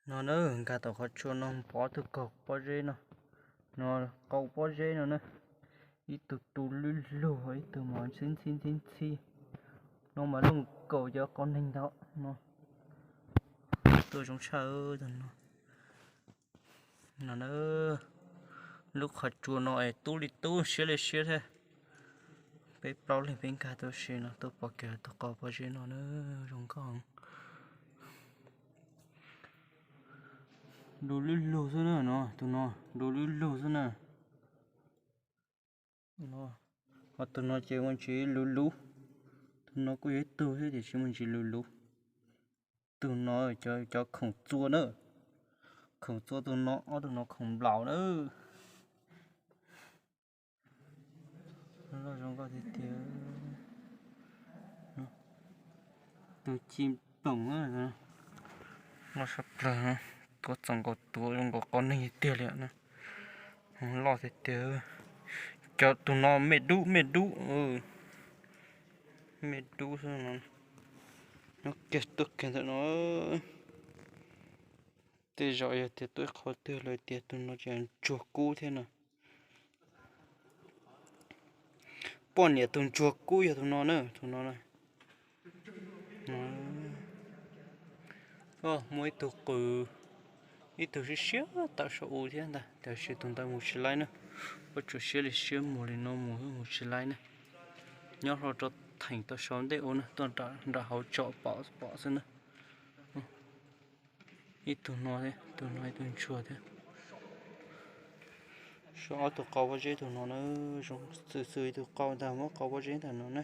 No na, nkag tom qhov tsua no pom tug kaug pob zeb no, no, qau pob zeb no na, ib tug tu lwj lug, ib tug mas ntxhib ntxhib ntxhib ntxhib. No mas looj kaum cov qau neeg ntag no. Tuaj zoo tshaj tus no. No na, lub qhov tsua no es tub li tub siab li siab thiab. Peb plaub leeg peb nkag tuaj si no tuaj pom kiag tug qau pob zeb no na, zoo nkauj. Du lwj lug xwb na no, tus no du lwj lug xwb na. Ho tus no ces muaj ntsis luv luv, tus no kuj yog ib tug thiab tiam sis muaj ntsis luv luv. Tus no cov khoom txua na, khoom txua tus no, ob tug no khoom nplaum na. Loj zoo nkauj tiag tiag. Tus ci nploom loj sab plaws, tuav txaus nkaus, tuav zoo nkaus qau neeg tiag tiag li na. Loj tiag tiag. Cov tus no me dub me dub, me dub xwb no. Nyob kiag tuaj kiag ntawm no. Tej zaum yog tias tuaj ib qho twg lawv tias tus no tseem ntsuag kub thiab no. Poj niam tus ntsuag kub yog tus no na, tus no na. Muaj ib tug qws, ib tug siab siab tawm saum u thiab ntag, tiam sis tus ntawd mus tsis laib na. Ua tsuam siab li siab mus li no mus mus tsis laib na. Nyob hlo rau theem tau sau ntej ua na, tuaj nram hauv tsom pom pom xwb na. Ib tug no thiab, tus no ib tug ntsuag thiab. Saib ob tug qau pob zeb tus no na, zoo xwm xwm ib tug qau ntag, muab qau pob zeb ntag no na.